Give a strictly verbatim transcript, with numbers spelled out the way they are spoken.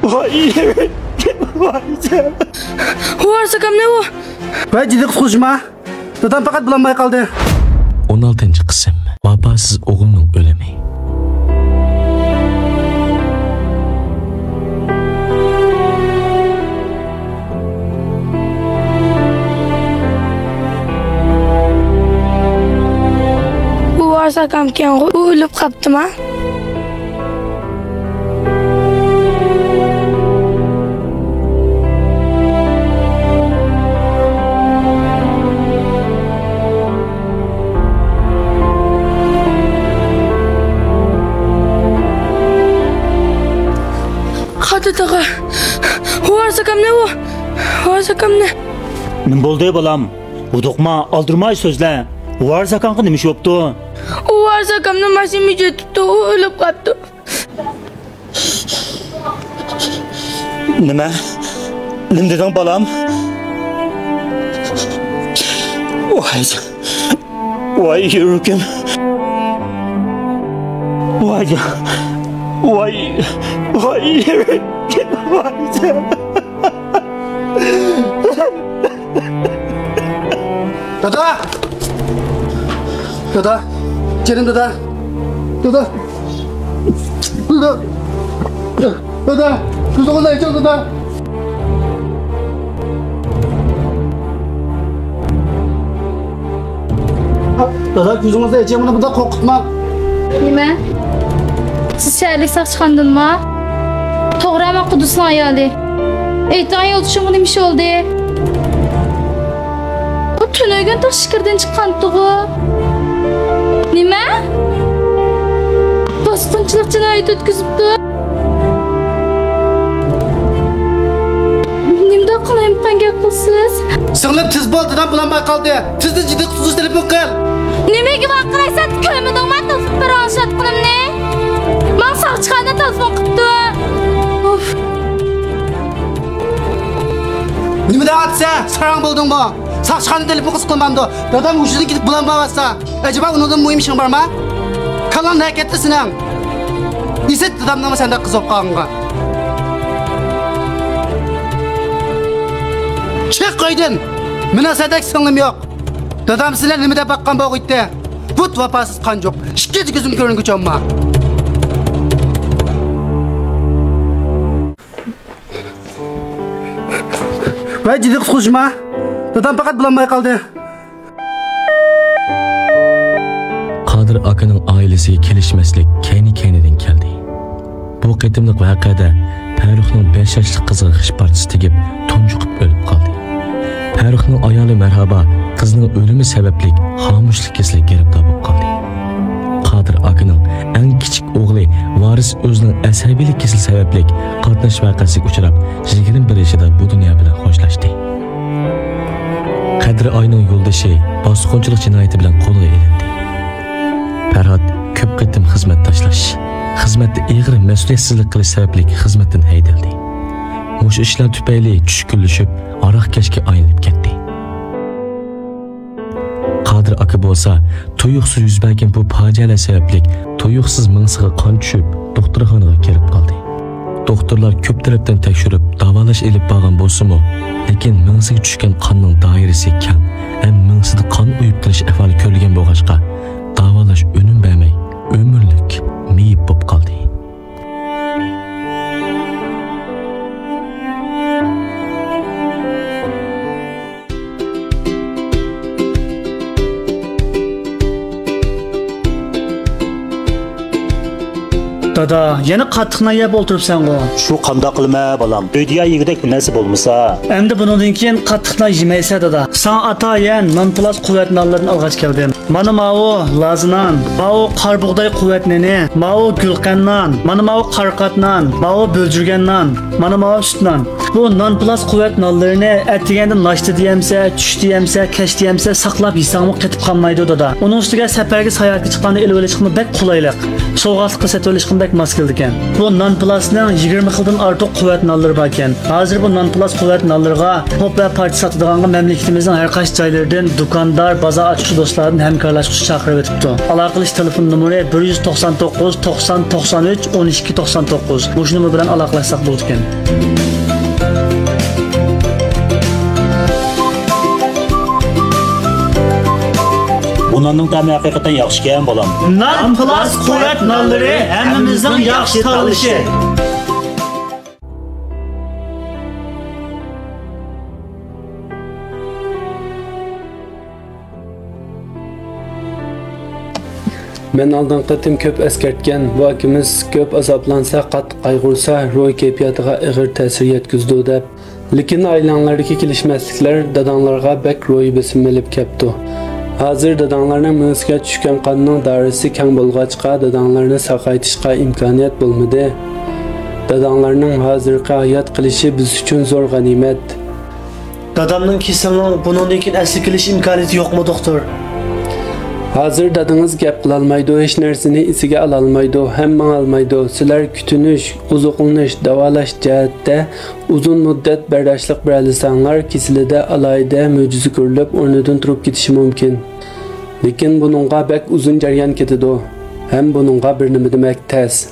ۋاي، ۋاي. ۋارىس ئاكامنى ئۇ. ۋاي، جىددىي قۇتقۇزۇشما. دادام پەقەت بولالماي قالدى. ئون ئالتىنچى قىسىم. ۋاپاسىز ئوغۇلنىڭ ئۆلۈمى. ئۇ ۋارىس ئاكامكەنغۇ، ئۇ ئۆلۈپ قاپتىما؟ قادىر تاغا، ۋارىس ئاكامنى ئۇ، ۋارىس ئاكامنى. نېمە بولدى، بالام؟ ھودۇقما، ئالدىرىماي سۆزلە. ۋارىس ئاكاڭغا نېمە ئىش بوپتۇ؟ ئۇ ۋارىس ئاكامنى ماشىنا مىجىتىپتۇ، ئۇ ئۆلۈپ قاپتۇ. نېمە؟ نېمە دېدىڭ، بالام؟ ۋاي، ۋاي يۈرىكىم. ۋاي، ۋاي، ۋاي يۈرىكىم، ۋاي. دادا! دادا! جېنىم دادا! دادا! دادا! دادا! كۆزۈڭىزنى ئېچىڭ، دادا! دادا، كۆزىڭىزنى ئېچىڭ، مېنى بۇنداق قورقۇتماڭ. نېمە؟ سىز شەھەرلىك ساقچىخانىدىنما؟ توغرا، مەن قۇددۇسنىڭ ئايالى. ئېيتىڭ، يولدىشىمغا نېمە ئىش بولدى؟ ئۇ تۈنۈگۈن تېخى ئىچكىرىدىن چىققانتىغۇ. نېمە؟ باسقۇنچىلىق جىنايىتى ئۆتكۈزۈپتۇ. نېمىنداق قالايمىقان گەپ قىلىسىز؟ سىڭلىم، تېز بول، دادام بولالماي قالدى. تېزدىن جىددىي قۇتقۇزۇش تېلېفون قىل. نېمىگە ۋارقىرايسەن؟ كۆرمىدىڭما تېلېفون پاراڭلىشىۋاتقىنىمنى؟ ماڭا ساقچىخانا تېلېفون قىپتۇ. ئۇف. نېمە دەۋاتىسەن؟ ساراڭ بولدۇڭمۇ؟ ساقچىخانا تېلېفون قىلسا قىلمامدۇ؟ دادام ھوشىدىن كېتىپ بولالمايۋاتسا، ئەجەبا ئۇنىڭدىن مۇھىم ئىشىڭ بارما؟ كاللاڭ نەگە كەتتى سېنىڭ؟ ئېسىت دادامنىڭمۇ سەندەك قىز بولۇپ قالغىنىغا. چىق ئۆيدىن! مېنىڭ سەندەك سىڭلىم يوق. دادام سېنى نېمە دەپ باققان بولغىيتتى؟ بۇت ۋاپاسىز قانجۇق، ئىككىنچى كۆزۈم كۆرۈنگۈچە ئامما. ۋەي، جىددىي قۇتقۇزۇشما. دادام پەقەت بولالماي قالدى. قادىر ئاكىنىڭ ئائىلىسىگە كېلىشمەسلىك كەينى-كەينىدىن كەلدى. بۇ قېتىملىق ۋەقەدە پەرۇقنىڭ بەش ياشلىق قىزىغا غىش پارچىسى تېگىپ، تۇنجۇقۇپ ئۆلۈپ قالدى. پەرۇقنىڭ ئايالى مەرھابا قىزنىڭ ئۆلۈمى سەۋەبلىك خامۇشلۇق كېسىلىگە گىرىپتار بولۇپ قالدى. قادىر ئاكىنىڭ ئەڭ كىچىك ئوغلى ۋارىس ئۆزىنىڭ ئەسەبىيلىك كېسىلى سەۋەبلىك قاتناش ۋەقەسىگە ئۇچراپ، يىگىرمە بىر يېشىدا بۇ دۇنيا بىلەن خوشلاشتى. قەدرى ئاينىڭ يولدىشى باسقۇنچىلىق جىنايىتى بىلەن قولغا ئېلىندى. پەرھات كۆپ قېتىم خىزمەت تاشلاش، خىزمەتتە ئېغىر مەسئۇلىيەتسىزلىك قىلىش سەۋەبلىك خىزمەتتىن ھەيدەلدى. مۇشۇ ئىشلار تۈپەيلى چۈشكۈنلىشىپ، ھاراقكەشكە ئايلىنىپ كەتتى. قادىر ئاكا بولسا تۇيۇقسىز يۈز بەرگەن بۇ پاجىئەلەر سەۋەبلىك تۇيۇقسىز مېڭىسىغا قان چۈشۈپ، دوختۇرخانىغا كىرىپ قالدى. دوختۇرلار كۆپ تەرەپتىن تەكشۈرۈپ، داۋالاش ئېلىپ بارغان بولسىمۇ، لېكىن مېڭىسىگە چۈشكەن قاننىڭ دائىرىسى كەڭ ھەم مېڭىسىدا قان ئۇيۇپ قېلىش ئەھۋالى كۆرۈلگەن بولغاچقا، داۋالاش ئۈنۈم بەرمەي، ئۆمۈرلۈك مېيىپ بولۇپ قالدى. دادا، يەنە قاتتىق نان يەپ ئولتۇرۇپسەنغۇ؟ شۇ قانداق قىلىمەن، بالام؟ ئۆيدە يا يېگۈدەك بىر نەرسە بولمىسا. ئەمدى بۇنىڭدىن كېيىن قاتتىق نان يېمەيسەن، دادا. ساڭا ئاتايەن نان پۇلاس قۇۋۋەت نانلىرىنى ئالغاچ كەلدىم. مانا ماۋۇ لازا نان، ماۋۇ قارا بۇغداي قۇۋۋەت نېنى، ماۋۇ گۈلقەن نان، مانا ماۋۇ قارىقات نان، ماۋۇ بۆلجۈرگەن نان، مانا ماۋۇ سۈت نان. بۇ نان پلاس قۇۋۋەت نانلىرىنى ئەتىگەندە ناشتا دېيەمسە، چۈش دېيەمسە، كەچ دېيەمسە ساقلاپ يېسەڭمۇ قېتىپ قالمايدۇ، دادا. ئۇنىڭ ئۈستىگە سەپەرگە، ساياھەتكە چىققاندا ئېلىۋېلىشقىمۇ بەك قولايلىق. سوۋغاتلىققا سېتىۋېلىشقىمۇ بەك ماس كېلىدىكەن. بۇ نان پلاسنىڭ يىگىرمە خىلدىن ئارتۇق قۇۋۋەت نانلىرى باركەن. ھازىر بۇ نان پلاس قۇۋۋەت نانلىرىغا توپ ۋە پارچە ساتىدىغانغا مەملىكىتىمىزنىڭ ھەر قايسى جايلىرىدىن دۇكاندار، بازار ئاچقۇچى دوستلاردىن ھەمكارلاشقۇچە چاقىرىۋېتىپتۇ. ئالاقىلىشىش تېلېفون نومۇرى بىر يۈز توقسان توققۇز، توقسان، توقسان ئۈچ، ئون ئىككى، توقسان توققۇز. مۇشۇ نومۇر بىلەن ئالاقىلەشسەك بولىدىكەن. بۇ ناننىڭ تەمى ھەقىقەتەن ياخشىكەن، بالام. نان پلاس قۇۋۋەت نانلىرى ھەممىمىزنىڭ ياخشى تاللىشى. مەن ئالدىنقى قېتىم كۆپ ئەسكەرتكەن، بۇ ئاكىمىز كۆپ ئازابلانسا، قاتتىق قايغۇرسا، روھىي كەيپىياتىغا ئېغىر تەسىر يەتكۈزىدۇ دەپ. لېكىن ئائىلەڭلەردىكى كېلىشمەسلىكلەر داداڭلارغا بەك روھىي بېسىم ئېلىپ كەپتۇ. ھازىر داداڭلارنىڭ مېڭىسىگە چۈشكەن قاننىڭ دائىرىسى كەڭ بولغاچقا، داداڭلارنى ساقايتىشقا ئىمكانىيەت بولمىدى. داداڭلارنىڭ ھازىرقى ھايات قېلىشى بىز ئۈچۈن زور غەنىيمەت. دادامنىڭ كېسىلىنىڭ بۇنىڭدىن كېيىن ئەسلىگە كېلىش ئىمكانىيىتى يوقمۇ، دوختۇر؟ ھازىر دادىڭىز گەپ قىلالمايدۇ، ھېچ نەرسىنى ئېسىگە ئالالمايدۇ ھەم ماڭالمايدۇ. سىلەر كۈتۈنۈش، ئوزۇقلىنىش، داۋالاش جەھەتتە ئۇزۇن مۇددەت بەرداشلىق بېرەلىسەڭلار، كېسىلىدە ئالاھىدە مۆجىزە كۆرۈلۈپ، ئورنىدىن تۇرۇپ كېتىشى مۇمكىن. لېكىن بۇنىڭغا بەك ئۇزۇن جەريان كېتىدۇ ھەم بۇنىڭغا بىر نېمە دېمەك تەس.